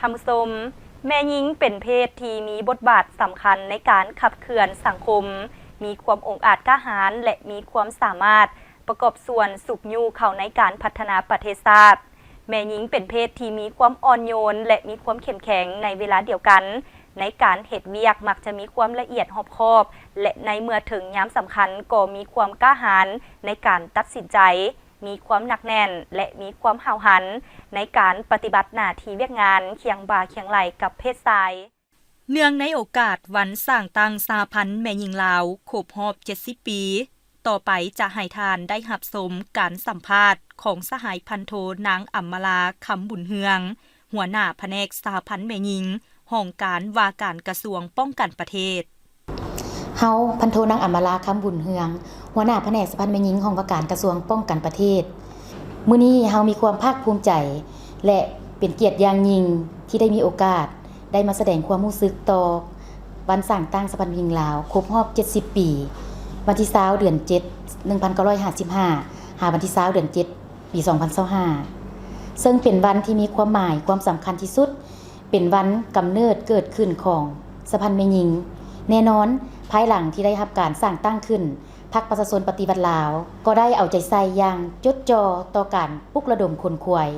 ທ່ານຜູ້ຊົມ, ແມ່ຍິງເປັນເພດທີ່ມີບົດບາດສຳຄັນໃນການຂັບເຄື່ອນສັງຄົມ, ມີຄວາມອົງອາດກ້າຫານ ແລະ ມີຄວາມສາມາດປະກອບສ່ວນຊຸກຍູ້ເຂົ້າໃນການພັດທະນາປະເທດຊາດ. ແມ່ຍິງເປັນເພດທີ່ມີຄວາມອ່ອນໂຍນ ແລະ ມີຄວາມເຂັ້ມແຂງໃນເວລາດຽວກັນ. ໃນການເຮັດວຽກມັກຈະມີຄວາມລະອຽດຮອບຄອບ ແລະ ໃນເມື່ອເຖິງຍາມສຳຄັນກໍມີຄວາມກ້າຫານໃນການຕັດສິນໃຈ. ມີຄວາມໜັກແໜ້ນ ແລະ ມີຄວາມຫ້າວຫັນໃນການປະຕິບັດໜ້າທີ່ວຽກງານຄຽງບ່າຄຽງໄຫຼ່ກັບເພດຊາຍ. ເນື່ອງໃນໂອກາດວັນສ້າງຕັ້ງສະຫະພັນແມ່ຍິງລາວຄົບຮອບເຈັດສິບປີ, ຕໍ່ໄປຈະໃຫ້ທ່ານໄດ້ຮັບຊົມການສຳພາດຂອງສະຫາຍພັນໂທ ນາງ ອຳມາລາ ຄຳບຸນເຮືອງ, ຫົວໜ້າພະແນກສະຫະພັນແມ່ຍິງ, ຫ້ອງການວ່າການກະຊວງປ້ອງກັນປະເທດ. ເຮົາ ພັນໂທ ນາງ ອຳມາລາ ຄຳບຸນເຮືອງ, ຫົວໜ້າພະແນກສະຫະພັນແມ່ຍິງ, ຫ້ອງວ່າການກະຊວງປ້ອງກັນປະເທດ. ມື້ນີ້ເຮົາມີຄວາມພາກພູມໃຈ ແລະ ເປັນກຽດຢ່າງຍິ່ງທີ່ໄດ້ມີໂອກາດໄດ້ມາສະແດງຄວາມຮູ້ສຶກຕໍ່ວັນສ້າງຕັ້ງສະຫະພັນແມ່ຍິງລາວຄົບຮອບເຈັດສິບປີ, ວັນທີຊາວ ເດືອນເຈັດ ໜຶ່ງພັນເກົ້າຮ້ອຍຫ້າສິບຫ້າ ຫາວັນທີຊາວ ເດືອນເຈັດ ປີສອງພັນຊາວຫ້າ ເຊິ່ງເປັນວັນທີ່ມີຄວາມໝາຍຄວາມສຳຄັນທີ່ສຸດ, ເປັນວັນກຳເນີດເກີດຂຶ້ນຂອງສະຫະພັນແມ່ຍິງ. ແນ່ນອນ, ພາຍຫຼັງທີ່ໄດ້ຮັບການສ້າງຕັ້ງຂຶ້ນ, ພັກປະຊາຊົນປະຕິວັດລາວກໍໄດ້ເອົາໃຈໃສ່ຢ່າງຈົດຈ່ອຕໍ່ການປຸກລະດົມຂົນຂວາຍ,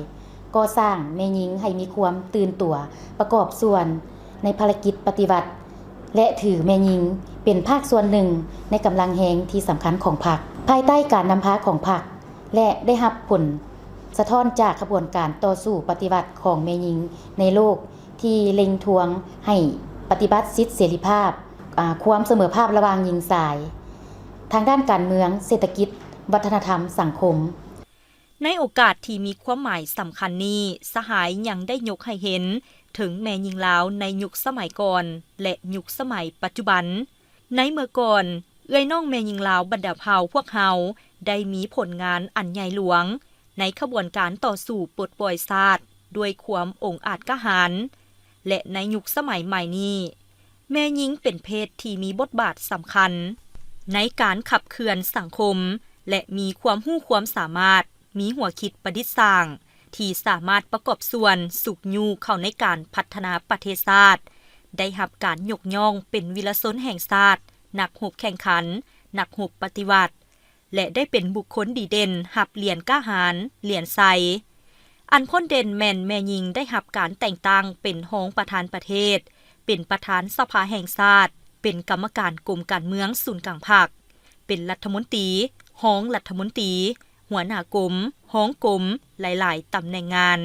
ກໍ່ສ້າງແມ່ຍິງໃຫ້ມີຄວາມຕື່ນຕົວ, ປະກອບສ່ວນໃນພາລະກິດປະຕິວັດ ແລະ ຖືແມ່ຍິງເປັນພາກສ່ວນໜຶ່ງໃນກຳລັງແຮງທີ່ສຳຄັນຂອງພັກ. ພາຍໃຕ້ການນຳພາຂອງພັກ ແລະ ໄດ້ຮັບຜົນສະທ້ອນຈາກຂະບວນການຕໍ່ສູ້ປະຕິວັດຂອງແມ່ຍິງໃນໂລກ ທີ່ເລັ່ງທວງໃຫ້ປະຕິບັດສິດເສລີພາບ, ອາ, ຄວາມສະເໝີພາບລະຫວ່າງຍິງຊາຍ, ທາງດ້ານການເມືອງ, ເສດຖະກິດ, ວັດທະນະທຳ, ສັງຄົມ. ໃນໂອກາດທີ່ມີຄວາມໝາຍສຳຄັນນີ້, ສະຫາຍຍັງໄດ້ຍົກໃຫ້ເຫັນເຖິງແມ່ຍິງລາວໃນຍຸກສະໄໝກ່ອນ ແລະ ຍຸກສະໄໝປັດຈຸບັນ. ໃນເມື່ອກ່ອນ, ເອື້ອຍນ້ອງແມ່ຍິງລາວບັນດາເຜົ່າພວກເຮົາໄດ້ມີຜົນງານອັນໃຫຍ່ຫຼວງໃນຂະບວນການຕໍ່ສູ້ປົດປ່ອຍຊາດດ້ວຍຄວາມອົງອາດກ້າຫານ, ແລະ ໃນຍຸກສະໄໝໃໝ່ນີ້, ແມ່ຍິງເປັນເພດທີ່ມີບົດບາດສຳຄັນໃນການຂັບເຄື່ອນສັງຄົມ ແລະ ມີຄວາມຮູ້ຄວາມສາມາດ, ມີຫົວຄິດປະດິດສ້າງ ທີ່ສາມາດປະກອບສ່ວນຊຸກຍູ້ເຂົ້າໃນການພັດທະນາປະເທດຊາດ, ໄດ້ຮັບການຍົກຍ້ອງເປັນວິລະຊົນແຫ່ງຊາດ, ນັກຮົບແຂ່ງຂັນ, ນັກຮົບປະຕິວັດ ແລະ ໄດ້ເປັນບຸກຄົນດີເດັ່ນຮັບຫຼຽນກ້າຫານ, ຫຼຽນໄຊ. ອັນພົ້ນເດັ່ນແມ່ນແມ່ຍິງໄດ້ຮັບການແຕ່ງຕັ້ງເປັນຮອງປະທານປະເທດ, ເປັນປະທານສະພາແຫ່ງຊາດ, ເປັນກຳມະການກົມການເມືອງສູນກາງພັກ, ເປັນລັດຖະມົນຕີ, ຮອງລັດຖະມົນຕີ, ຫົວໜ້າກົມ, ຮອງກົມ, ຫຼາຍໆຕຳແໜ່ງງານ.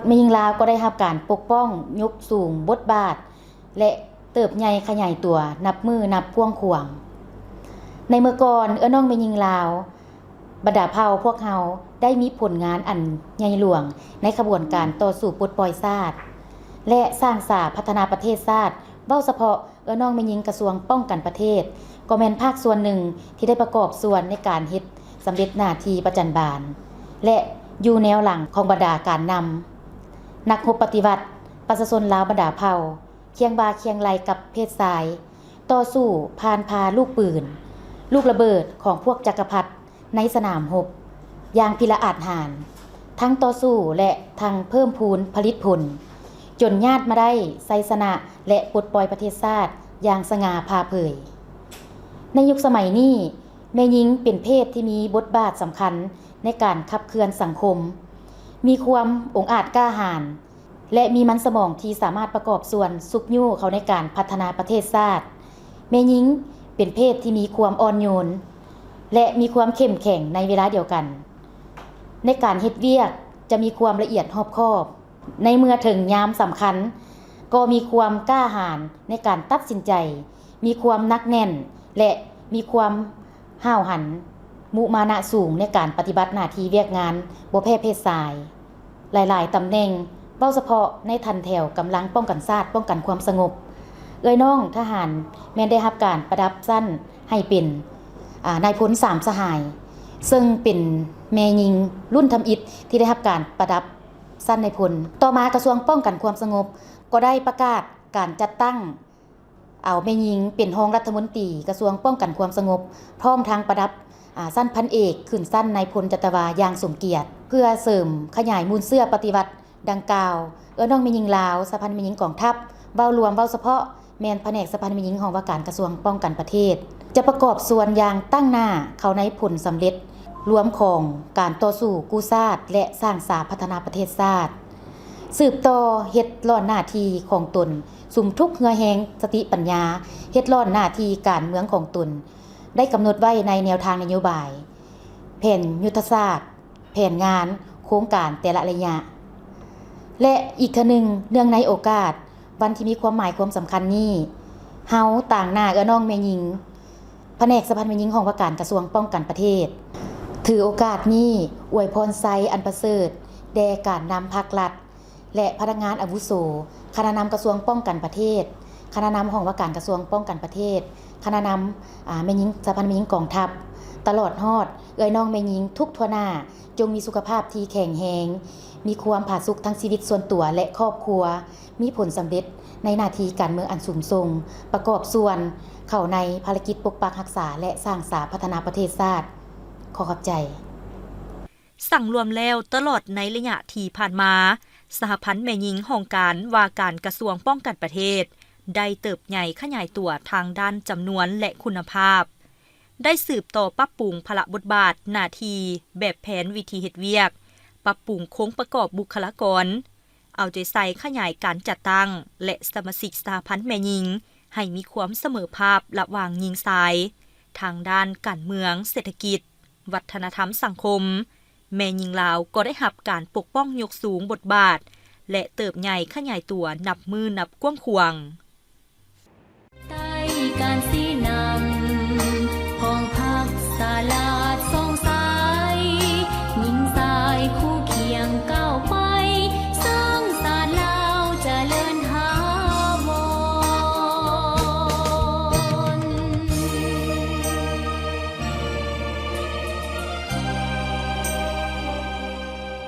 ແມ່ຍິງລາວກໍໄດ້ຮັບການປົກປ້ອງ, ຍົກສູງບົດບາດ ແລະ ເຕີບໃຫຍ່ຂະຫຍາຍຕົວນັບມື້ນັບກວ້າງຂວາງ. ໃນເມື່ອກ່ອນ, ເອື້ອຍນ້ອງແມ່ຍິງລາວບັນດາເຜົ່າພວກເຮົາໄດ້ມີຜົນງານອັນໃຫຍ່ຫຼວງໃນຂະບວນການຕໍ່ສູ້ປົດປ່ອຍຊາດ ແລະ ສ້າງສາພັດທະນາປະເທດຊາດ. ເວົ້າສະເພາະ ເອື້ອຍນ້ອງແມ່ຍິງກະຊວງປ້ອງກັນປະເທດ ກໍແມ່ນພາກສ່ວນໜຶ່ງທີ່ໄດ້ປະກອບສ່ວນໃນການເຮັດສຳເລັດໜ້າທີ່ປະຈັນບານ ແລະ ຢູ່ແນວຫຼັງຂອງບັນດາການນຳ, ນັກຮົບປະຕິວັດ, ປະຊາຊົນລາວບັນດາເຜົ່າ, ຄຽງບ່າຄຽງໄຫຼ່ກັບເພດຊາຍ, ຕໍ່ສູ້ຜ່ານຜ່າລູກປືນ, ລູກລະເບີດຂອງພວກຈັກກະພັດ ໃນສະໜາມຮົບຢ່າງພິລະອາດຫານ, ທັງຕໍ່ສູ້ ແລະ ທັງເພີ່ມພູນຜະລິດຜົນ, ຈົນຍາດມາໄດ້ໄຊຊະນະ ແລະ ປົດປ່ອຍປະເທດຊາດຢ່າງສະຫງ່າຜ່າເຜີຍ. ໃນຍຸກສະໄໝນີ້, ແມ່ຍິງເປັນເພດທີ່ມີບົດບາດສຳຄັນໃນການຂັບເຄື່ອນສັງຄົມ, ມີຄວາມອົງອາດກ້າຫານ ແລະ ມີມັນສະໝອງທີ່ສາມາດປະກອບສ່ວນຊຸກຍູ້ເຂົ້າໃນການພັດທະນາປະເທດຊາດ. ແມ່ຍິງເປັນເພດທີ່ມີຄວາມອ່ອນໂຍນ ແລະ ມີຄວາມເຂັ້ມແຂງໃນເວລາດຽວກັນ. ໃນການເຮັດວຽກຈະມີຄວາມລະອຽດຮອບຄອບ. ໃນເມື່ອເຖິງຍາມສຳຄັນ, ກໍມີຄວາມກ້າຫານໃນການຕັດສິນໃຈ, ມີຄວາມໜັກແໜ້ນ ແລະ ມີຄວາມ ຫ້າວຫັນ, ມຸມານະສູງໃນການປະຕິບັດໜ້າທີ່ວຽກງານບໍ່ແພ້ເພດຊາຍ. ຫຼາຍໆຕຳແໜ່ງ, ເວົ້າສະເພາະໃນຖັນແຖວກຳລັງປ້ອງກັນຊາດ, ປ້ອງກັນຄວາມສະຫງົບ, ເອື້ອຍນ້ອງທະຫານແມ່ນໄດ້ຮັບການປະດັບຊັ້ນໃຫ້ເປັນ, ອາ, ນາຍພົນສາມສະຫາຍ, ເຊິ່ງເປັນແມ່ຍິງລຸ້ນທຳອິດທີ່ໄດ້ຮັບການປະດັບຊັ້ນນາຍພົນ. ຕໍ່ມາກະຊວງປ້ອງກັນຄວາມສະຫງົບກໍໄດ້ປະກາດການຈັດຕັ້ງ ເອົາແມ່ຍິງເປັນຮອງລັດຖະມົນຕີກະຊວງປ້ອງກັນຄວາມສະຫງົບ, ພ້ອມທັງປະດັບ, ອາ, ຊັ້ນພັນເອກ ຂຶ້ນຊັ້ນນາຍພົນຈັດຕະວາຢ່າງສົມກຽດ, ເພື່ອເສີມຂະຫຍາຍມູນເຊື້ອປະຕິວັດ ດັ່ງກ່າວ ເອື້ອຍນ້ອງແມ່ຍິງລາວ ສະຫະພັນແມ່ຍິງກອງທັບ ເວົ້າລວມ ເວົ້າສະເພາະ ແມ່ນພະແນກສະຫະພັນແມ່ຍິງ ຫ້ອງວ່າການກະຊວງປ້ອງກັນປະເທດ ຈະປະກອບສ່ວນຢ່າງຕັ້ງໜ້າເຂົ້າໃນຜົນສຳເລັດລວມຂອງການຕໍ່ສູ້ກູ້ຊາດ ແລະ ສ້າງສາພັດທະນາປະເທດຊາດ, ສືບຕໍ່ເຮັດລ້ອນໜ້າທີ່ຂອງຕົນ ສຸມທຸກເຫື່ອແຮງສະຕິປັນຍາ ເຮັດລ້ອນໜ້າທີ່ການເມືອງຂອງຕົນ ໄດ້ກຳນົດໄວ້ໃນແນວທາງນະໂຍບາຍ, ແຜນຍຸດທະສາດ, ແຜນງານ, ໂຄງການແຕ່ລະໄລຍະ ແລະ ອີກເທື່ອໜຶ່ງ ເນື່ອງໃນໂອກາດວັນທີ່ມີຄວາມໝາຍຄວາມສຳຄັນນີ້, ເຮົາຕາງໜ້າເອື້ອຍນ້ອງແມ່ຍິງ ພະແນກສະຫະພັນແມ່ຍິງ ຫ້ອງວ່າການກະຊວງປ້ອງກັນປະເທດ ຖືໂອກາດນີ້ອວຍພອນໄຊອັນປະເສີດແດ່ການນຳພັກລັດ ແລະ ພະນັກງານອາວຸໂສ, ຄະນະນຳກະຊວງປ້ອງກັນປະເທດ, ຄະນະນຳຫ້ອງວ່າການກະຊວງປ້ອງກັນປະເທດ, ຄະນະນຳ ອາ ແມ່ຍິງ ສະຫະພັນແມ່ຍິງກອງທັບ, ຕະຫຼອດຮອດເອື້ອຍນ້ອງແມ່ຍິງທຸກທົ່ວໜ້າ, ຈົ່ງມີສຸຂະພາບທີ່ແຂງແຮງ, ມີຄວາມຜາສຸກທັງຊີວິດສ່ວນຕົວ ແລະ ຄອບຄົວ, ມີຜົນສຳເລັດໃນໜ້າທີ່ການເມືອງອັນສູງສົ່ງ, ປະກອບສ່ວນເຂົ້າໃນພາລະກິດປົກປັກຮັກສາ ແລະ ສ້າງສາພັດທະນາປະເທດຊາດ. ຂໍຂອບໃຈ. ສັງລວມແລ້ວ, ຕະຫຼອດໃນໄລຍະທີ່ຜ່ານມາ, ສະຫະພັນແມ່ຍິງຫ້ອງການວ່າການກະຊວງປ້ອງກັນປະເທດ ໄດ້ເຕີບໃຫຍ່ຂະຫຍາຍຕົວທາງດ້ານຈຳນວນ ແລະ ຄຸນນະພາບ, ໄດ້ສືບຕໍ່ປັບປຸງພາລະບົດບາດ, ໜ້າທີ່, ແບບແຜນ, ວິທີເຮັດວຽກ, ປັບປຸງໂຄງປະກອບບຸກຄະລາກອນ, ເອົາໃຈໃສ່ຂະຫຍາຍການຈັດຕັ້ງ ແລະ ສະມາຊິກສະຫະພັນແມ່ຍິງ ໃຫ້ມີຄວາມສະເໝີພາບລະຫວ່າງຍິງຊາຍ ທາງດ້ານການເມືອງ, ເສດຖະກິດ, ວັດທະນະທຳສັງຄົມ, ແມ່ຍິງລາວກໍໄດ້ຮັບການປົກປ້ອງຍົກສູງບົດບາດ ແລະ ເຕີບໃຫຍ່ຂະຫຍາຍຕົວນັບມື້ນັບກວ້າງຂວາງ. ໃຕ້ການຊີ້